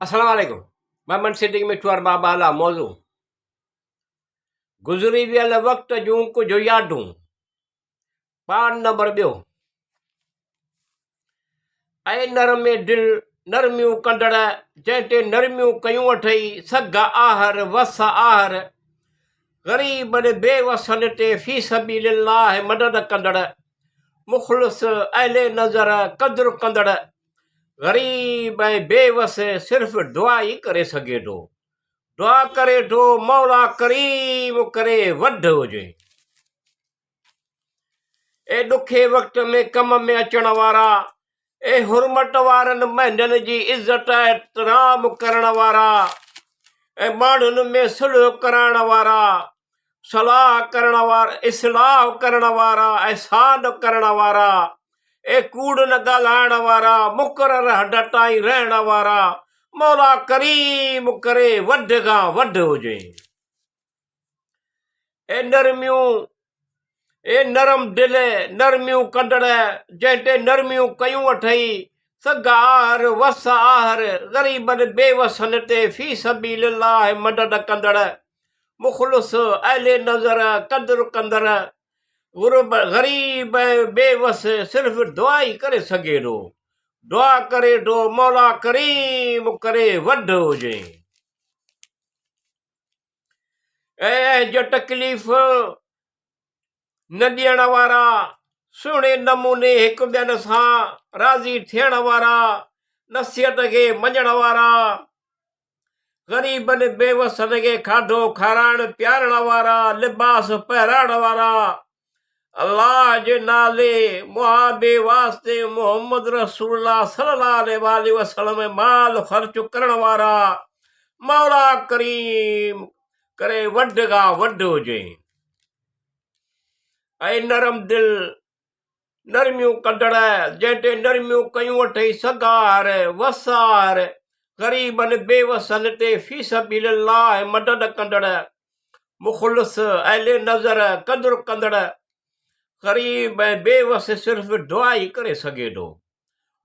السلام عليڪم محمد صديق مٺو ارباب اعليٰ موضوع گذري ويل وقت جون ڪجهه يادون پارٽ نمبر ٻيو اي نرم دل نرميون ڪندڙ جنهن تي نرميون ڪيون اٿئي سگهه آهر وس آهر غريبن بي وسن تي في سبيل الله مدد ڪندڙ مخلص اهل نظر قدر ڪندڙ غريب ۽ بي وس صرف دعا ئي ڪري سگهي ٿو. دعا ڪري ٿو مولا ڪريم ڪري وڍ هجي. اي ڏکي وقت ۾ ڪم ۾ اچڻ وارا، اي حرمت وارن مهنن جي عزت ۽ احترام ڪرڻ وارا، اي ماڻهن ۾ صلح ڪرائڻ وارا، صلاح ڪرڻ وارا، اصلاح ڪرڻ وارا، احسان ڪرڻ وارا، اي ڪوڙ نه ڳالهائڻ وارا، مقرر حد تائين رهڻ وارا، مولا ڪريم ڪري وڌ کان وڌ هجين. اي نرميون، اي نرم دل، نرميون ڪندڙ، جنهن تي نرميون ڪيون اٿئي، سگهه آهر، وس آهر، غريبن بي وسن تي في سبيل الله مدد ڪندڙ، مخلص، اهل نظر، قدر ڪندڙ، غرب، غريب ۽ بي وس صرف دعا ئي ڪري سگهي ٿو. دعا ڪري ٿو مولا ڪريم ڪري وڍ هجين. اي اهج تڪليف نه ڏيڻ وارا، سهڻي نموني هڪ ٻين سان راضي ٿيڻ وارا، نصيحت کي مڃڻ وارا، غريبن بيوسن کي کاڌو کارائڻ پيارڻ وارا، لباس پهرائڻ وارا، الله جي نالي محابي واسطي محمد رسول الله صلي الله عليه واٰله وسلم مال خرچ ڪرڻ وارا، مولا ڪريم ڪري وڍ کان وڍ هجين. اي نرم دل نرميون ڪندڙ، جنهن تي نرميون ڪيون اٿئي سگهار، وسار، غريبن بيوسن تي في سبيل الله مدد ڪندڙ، مخلص، اهل نظر، قدر ڪندڙ، غريب ۽ بيوس صرف دعا ئي ڪري سگهي ٿو.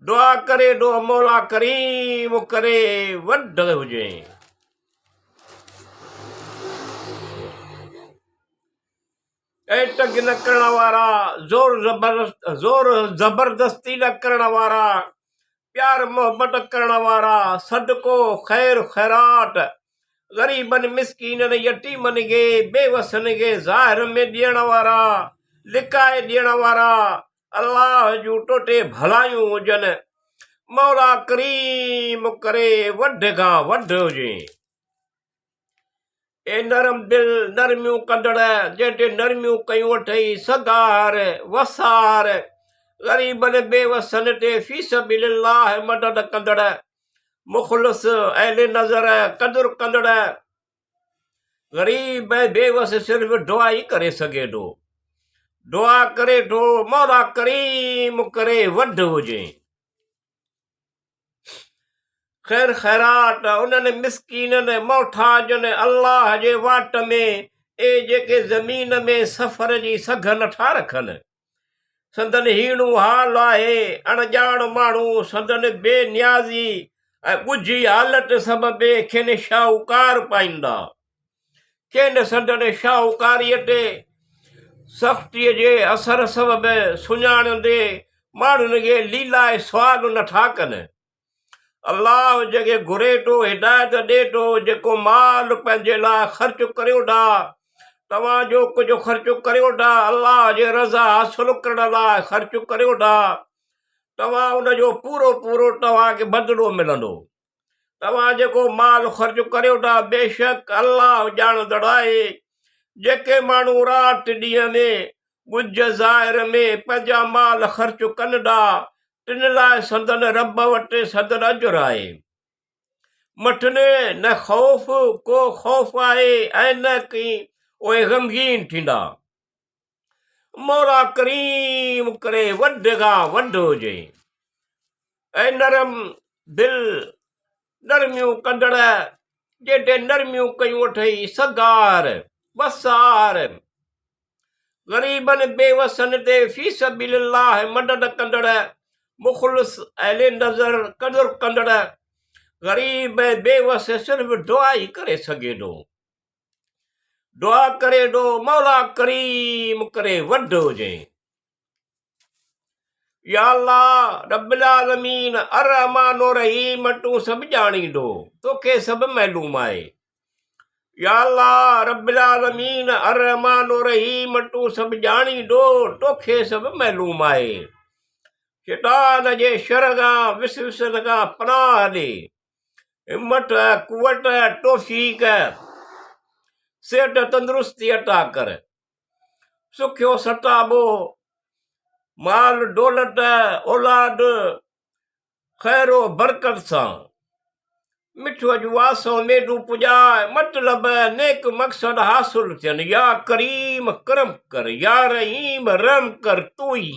دعا ڪري ٿو مولا ڪريم ڪري وڍ هجين. ۽ ٽگ نه ڪرڻ وارا، زور زور زبردستي نه ڪرڻ وارا، پيار محبت ڪرڻ وارا، صدقو، خير خيرات، غريبن، مسڪينن، يتيمن کي، بيوسن کي ظاهر ۾ ڏيڻ وارا، لڪائي ڏيڻ وارا، الله جون توتي ڀلايون هجن، مولا ڪريم ڪري وڍ کان وڍ هجين. اي نرم دل، نرميون ڪندڙ، جنهن تي نرميون ڪيون اٿئي، سگهار، وسار، غريبن بيوسن تي في سبيل الله مدد ڪندڙ، مخلص، اهل نظر، قدر ڪندڙ، غريب ۽ بيوس صرف دعا ئي ڪري سگهي ٿو. دعا ڪري ٿو، مولا ڪريم ڪري وڍ هجين. خير خيرات انهن مسڪينن محتاجن الله جي واٽ ۾ اي جيڪي زمين ۾ سفر جي سگهه نٿا رکن. سندن هيڻو حال آهي، اڻڄاڻ ماڻهو سندن بي نيازي ۽ ڳجهي حالت سبب کين شاهوڪار پائيندا. کين سندن شاهوڪاريء تي سختيء جي اثر سبب سڃاڻندي ماڻهن کي ليلائي سوال نٿا ڪن. الله جنهن کي گهري ٿو هدايت ڏي ٿو، جيڪو مال پنهنجي لاء خرچ ڪريو ٿا، توهان جو ڪجهه خرچ ڪريو ٿا، الله جي رضا حاصل ڪرڻ لاء خرچ ڪريو ٿا، توهان ان جو پورو پورو توهان کي بدلو ملندو. توهان جيڪو مال خرچ ڪريو ٿا بيشڪ الله ڄاڻندڙ آهي. جيڪي ماڻهو رات ڏينهن ۾ ڳجهه ظاهر ۾ پنهنجا مال خرچ ڪن ٿا تن لاء سندن رب وٽ سندن اجر آهي. مٿن نه خوف ڪو خوف آهي ۽ نه ڪي اهي غمگين ٿيندا. مولا ڪريم ڪري وڍ کان وڍ هجي. اي نرم دل نرميون ڪندڙ، جنهن تي نرميون ڪيون اٿئي، سگهار، وسار، غريبن بيوسن تي في سبيل الله مدد ڪندڙ، مخلص اهل نظر قدر ڪندڙ، غريب ۽ بيوس صرف دعا ئي ڪري سگهي ٿو. دعا ڪري ٿو مولا ڪريم ڪري وڍ هجين. يا الله رب العالمين الرحمٰن الرحيم تون سڀ ڄاڻيندو توکي سڀ معلوم آهي. يا الله رب العالمين الرحمٰن الرحيم تون سڀ ڄاڻيندو توکي سڀ معلوم آهي. شيطان جي شر کان وسوسن کان پناهه ڏي. همت قوت توفيق صحت تندرستي عطا ڪر. سکيو ستابو مال دولت اولاد خير و برڪت سان مٺو جون آسون ميڊون پڄاء مطلب نيڪ مقصد حاصل ٿين يا ڪريم ڪرم ڪر يا رحيم رحم ڪر تون ئي.